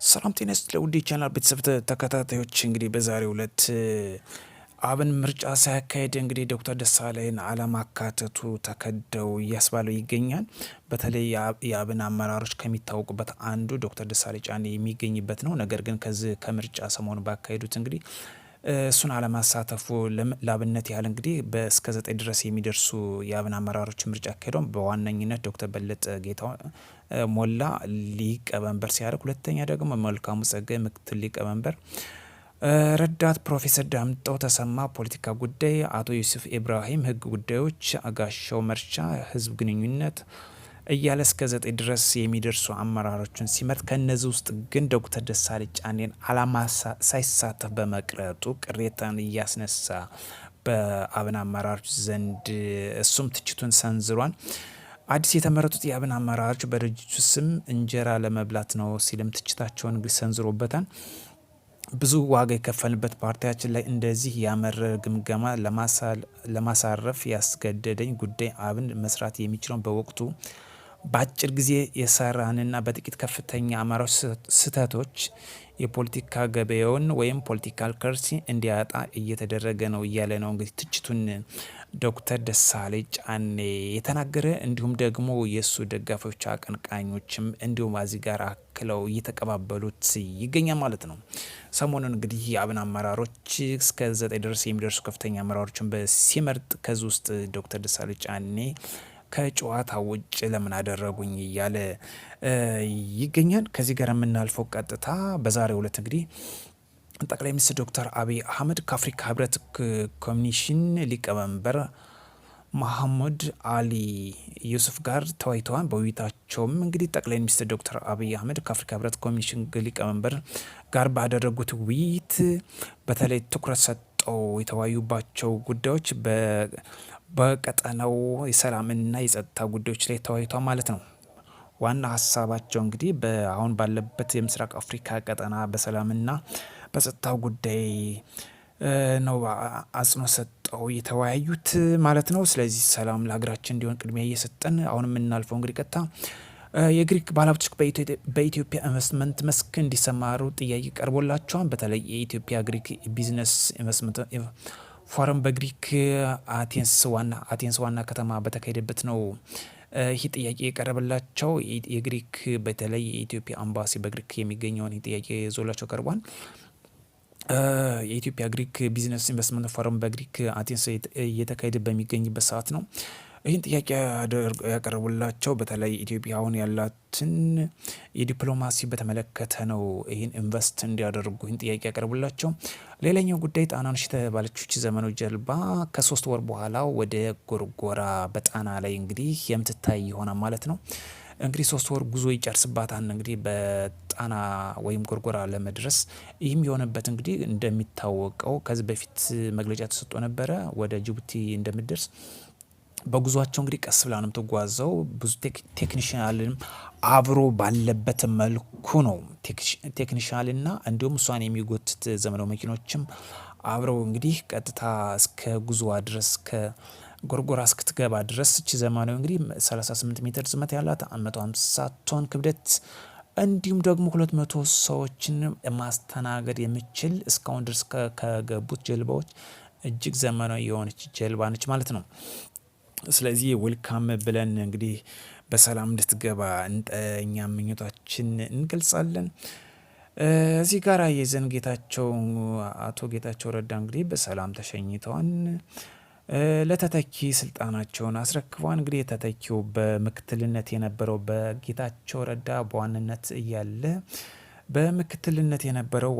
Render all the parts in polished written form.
ሰላም ጤና ይስጥልኝ ውድ የቻናል ቤተሰብ ተከታታዮች፣ እንግዲህ በዛሬው ዕለት አብን ምርጫ ሳያካሄድ እንግዲህ ዶክተር ደሳለኝን አለማካተቱ ተከደው እያስባለው ይገኛል። በተለይ የአብን አመራሮች ከሚታወቁበት አንዱ ዶክተር ደሳለኝ ጫኔ የሚገኝበት ነው። ነገር ግን ከዚህ ከምርጫ ሰሞኑ ባካሄዱት እንግዲህ እሱን አለማሳተፉ፣ ለአብነት ያህል እንግዲህ በእስከ 9 ድረስ የሚደርሱ የአብን አመራሮች ምርጫ አካሄደው በዋነኝነት ዶክተር በለጠ ጌታ ሞላ ሊቀመንበር ሲያደርግ፣ ሁለተኛ ደግሞ መልካሙ ጸጋይ ምክትል ሊቀመንበር፣ ረዳት ፕሮፌሰር ዳምጠው ተሰማ ፖለቲካ ጉዳይ፣ አቶ ዩሱፍ ኢብራሂም ህግ ጉዳዮች፣ አጋሻው መርሻ ህዝብ ግንኙነት እያለ እስከ 9 ድረስ የሚደርሱ አመራሮችን ሲመርጥ ከእነዚህ ውስጥ ግን ዶክተር ደሳለኝ ጫኔን አላማ ሳይሳተፍ በመቅረቱ ቅሬታን እያስነሳ በአብን አመራሮች ዘንድ እሱም ትችቱን ሰንዝሯል። አዲስ የተመረጡት የአብን አመራሮች በድርጅቱ ስም እንጀራ ለመብላት ነው ሲልም ትችታቸውን እንግዲህ ሰንዝሮበታል። ብዙ ዋጋ የከፈልንበት ፓርቲያችን ላይ እንደዚህ ያመረረ ግምገማ ለማሳረፍ ያስገደደኝ ጉዳይ አብን መስራት የሚችለውን በወቅቱ በአጭር ጊዜ የሰራንና በጥቂት ከፍተኛ አመራሮች ስህተቶች የፖለቲካ ገበያውን ወይም political currency እንዲያጣ እየተደረገ ነው እያለ ነው እንግዲህ ትችቱን ዶክተር ደሳለኝ ጫኔ የተናገረ። እንዲሁም ደግሞ የእሱ ደጋፊዎች አቀንቃኞችም እንዲሁም እዚህ ጋር አክለው እየተቀባበሉት ይገኛል ማለት ነው። ሰሞኑን እንግዲህ የአብን አመራሮች እስከ 9 ድረስ የሚደርሱ ከፍተኛ አመራሮችን በሲመርጥ ከዚህ ውስጥ ዶክተር ደሳለኝ ጫኔ ከጨዋታ ውጭ ለምን አደረጉኝ እያለ ይገኛል። ከዚህ ጋር የምናልፈው ቀጥታ በዛሬው ዕለት እንግዲህ ጠቅላይ ሚኒስትር ዶክተር አብይ አህመድ ከአፍሪካ ህብረት ኮሚሽን ሊቀመንበር መሐመድ አሊ ዩሱፍ ጋር ተወያይተዋል። በውይይታቸውም እንግዲህ ጠቅላይ ሚኒስትር ዶክተር አብይ አህመድ ከአፍሪካ ህብረት ኮሚሽን ሊቀመንበር ጋር ባደረጉት ውይይት በተለይ ትኩረት ሰጠው የተወያዩባቸው ጉዳዮች በቀጠናው የሰላምና የጸጥታ ጉዳዮች ላይ ተወያይቷል ማለት ነው። ዋና ሀሳባቸው እንግዲህ በአሁን ባለበት የምስራቅ አፍሪካ ቀጠና በሰላምና በጸጥታው ጉዳይ ነው አጽንኦት ሰጠው የተወያዩት ማለት ነው። ስለዚህ ሰላም ለሀገራችን እንዲሆን ቅድሚያ እየሰጠን አሁን የምናልፈው እንግዲህ ቀጥታ የግሪክ ባለሀብቶች በኢትዮጵያ ኢንቨስትመንት መስክ እንዲሰማሩ ጥያቄ ቀርቦላቸዋል። በተለይ የኢትዮጵያ ግሪክ ቢዝነስ ኢንቨስትመንት ፎረም በግሪክ አቴንስ ዋና ከተማ በተካሄደበት ነው ይህ ጥያቄ የቀረበላቸው። የግሪክ በተለይ የኢትዮጵያ አምባሲ በግሪክ የሚገኘውን ይህ ጥያቄ ይዞላቸው ቀርቧል። የኢትዮጵያ ግሪክ ቢዝነስ ኢንቨስትመንት ፎረም በግሪክ አቴንስ እየተካሄደ በሚገኝበት ሰዓት ነው ይህን ጥያቄ ያቀረቡላቸው። በተለይ ኢትዮጵያ አሁን ያላትን የዲፕሎማሲ በተመለከተ ነው ይህን invest እንዲያደርጉ ይህን ጥያቄ ያቀረቡላቸው። ሌላኛው ጉዳይ ጣናነሽ የተባለችው ዘመናዊ ጀልባ ከ3 ወር በኋላ ወደ ጎርጎራ በጣና ላይ እንግዲህ የምትታይ ይሆናል ማለት ነው። እንግዲህ 3 ወር ጉዞ ይጨርስባታል እንግዲህ በጣና ወይም ጎርጎራ ለመድረስ። ይህም የሆነበት እንግዲህ እንደሚታወቀው ከዚህ በፊት መግለጫ ተሰጥቶ ነበረ ወደ ጅቡቲ እንደምትደርስ። በጉዟቸው እንግዲህ ቀስ ብላ ነው የምትጓዘው። ብዙ technician ም አብሮ ባለበት መልኩ ነው። Technician ና እንዲሁም እሷን የሚጎትት ዘመናዊ መኪኖችም አብረው እንግዲህ ቀጥታ እስከ ጉዞዋ ድረስ ከጎርጎራ እስክትገባ ድረስ። እቺ ዘመናዊ እንግዲህ 38 ሜትር ርዝመት ያላት፣ 150 ቶን ክብደት እንዲሁም ደግሞ 200 ሰዎችን ማስተናገድ የምችል እስካሁን ድረስ ከገቡት ጀልባዎች እጅግ ዘመናዊ የሆነች ጀልባ ነች ማለት ነው። ስለዚህ welcome ብለን እንግዲህ በሰላም እንድትገባ እኛ ምኞታችን እንገልጻለን። እዚህ ጋር የዘን ጌታቸው አቶ ጌታቸው ረዳ እንግዲህ በሰላም ተሸኝተዋል። ለተተኪ ስልጣናቸውን አስረክበዋል። እንግዲህ የተተኪው በምክትልነት የነበረው በጌታቸው ረዳ በዋንነት እያለ በምክትልነት የነበረው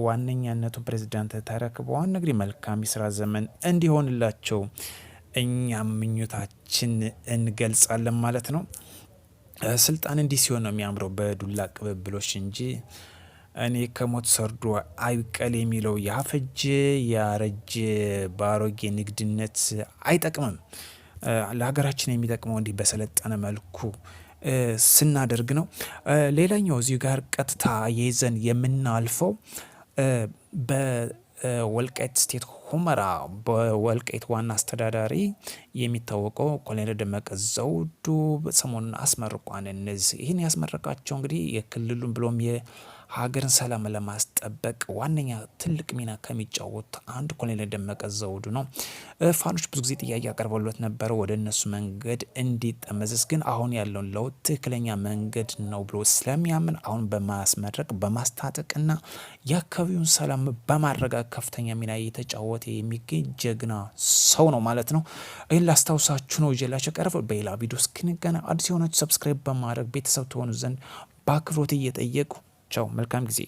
ዋነኛነቱ ፕሬዚዳንት ተረክበዋል። እንግዲህ መልካም የስራ ዘመን እንዲሆንላቸው እኛም ምኞታችን እንገልጻለን ማለት ነው። ስልጣን እንዲህ ሲሆን ነው የሚያምረው በዱላ ቅብብሎች እንጂ እኔ ከሞት ሰርዶ አይብቀል የሚለው ያፈጀ ያረጀ በአሮጌ ንግድነት አይጠቅምም። ለሀገራችን የሚጠቅመው እንዲህ በሰለጠነ መልኩ ስናደርግ ነው። ሌላኛው እዚሁ ጋር ቀጥታ የይዘን የምናልፈው በወልቃይት state ሁመራ በወልቃይት ዋና አስተዳዳሪ የሚታወቀው ኮሎኔል ደመቀ ዘውዱ ሰሞኑን አስመርቋል። እነዚህ ይህን ያስመረቃቸው እንግዲህ የክልሉን ብሎም ሀገርን ሰላም ለማስጠበቅ ዋነኛ ትልቅ ሚና ከሚጫወት አንዱ ኮሎኔል ደመቀ ዘውዱ ነው። ፋኖች ብዙ ጊዜ ጥያቄ አቀርበውለት ነበረ ወደ እነሱ መንገድ እንዲጠመዘዝ፣ ግን አሁን ያለውን ለውጥ ትክክለኛ መንገድ ነው ብሎ ስለሚያምን አሁን በማስመረቅ፣ በማስታጠቅና የአካባቢውን ሰላም በማረጋገጥ ከፍተኛ ሚና እየተጫወተ የሚገኝ ጀግና ሰው ነው ማለት ነው። ይህን ላስታውሳችሁ ነው ይዤላችሁ ቀረበ። በሌላ ቪዲዮ እስክንገናኝ አዲስ የሆናችሁ subscribe በማድረግ ቤተሰብ ትሆኑ ዘንድ በአክብሮት እየጠየቁ ቻው፣ መልካም ጊዜ።